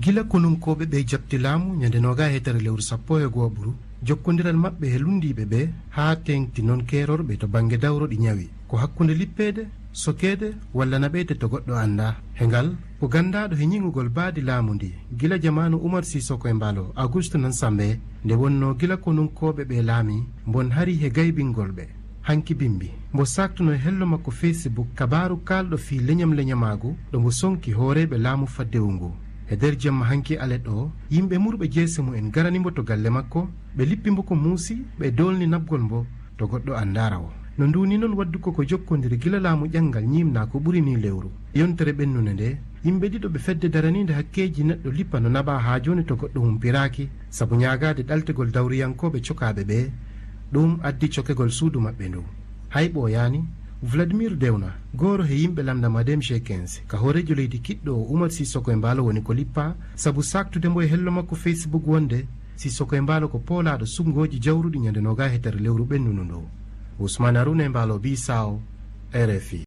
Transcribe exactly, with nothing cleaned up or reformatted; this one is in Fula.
Gila konunkooɓe ɓee jaɓti laamu ñande noogaa heetere lewru sappo e gooɓuru, jokkondiral maɓɓe e lunndiiɓe ɓee haa teeŋti noon keerorɓe to bannge dawro ɗi ñawi. Ko hakkunde lippeede, sokeede walla naɓeede to goɗɗo anndaa. He ngal, ko ganndaaɗo he ñiŋugol baadi laamu ndi, gila jamaanu Umar Sisoko e Mbaalo, Auguste Nansambé, nde wonnoo gila konunkooɓe ɓee laami, mbon hari he gaybingol ɓe. Hanki bimbi, mbo saaktuno e hello makko Facebook kabaaru kaalɗo fii leñam-leñamaagu ɗo mbo sonki hooreeɓe laamu faddewu ngu. He nder jemma hanki alet o, yimɓe murɓe jeese mumen garani mbo to galle makko, ɓe lippi mbo ko muusi, ɓe doolni naɓgol mbo to goɗɗo anndaara o. No nduuni noon waddu ko ko jokkondiri gila laamu ƴanngal ñiimnaa ko ɓuri nii lewru. Yontere ɓennunde nde, yimɓe ɗiɗo ɓe fedde daraniinde hakkeeji neɗɗo lippa no naɓaa haa jooni to goɗɗo humpiraaki, sabu ñaagaade ɗaltegol dawriyankooɓe cokaaɓe ɓee. Ɗum addi cokegol suudu maɓɓe ndu. Hay ɓooyaani, Vladimir Dewna, gooro he yimɓe lamnda Madem G quinze, ka hooreejo leydi kiɗɗo o Umar Sisoko e Mbaalo woni ko lippaa, sabu saaktude mbo e hello makko Facebook wonde Sisoko e Mbaalo ko poolaaɗo suɓngooji jawruɗi ñande noogaa heetere lewru ɓennunu ndu. Ousmane Arouna e Mbaalo Bisao, R F I.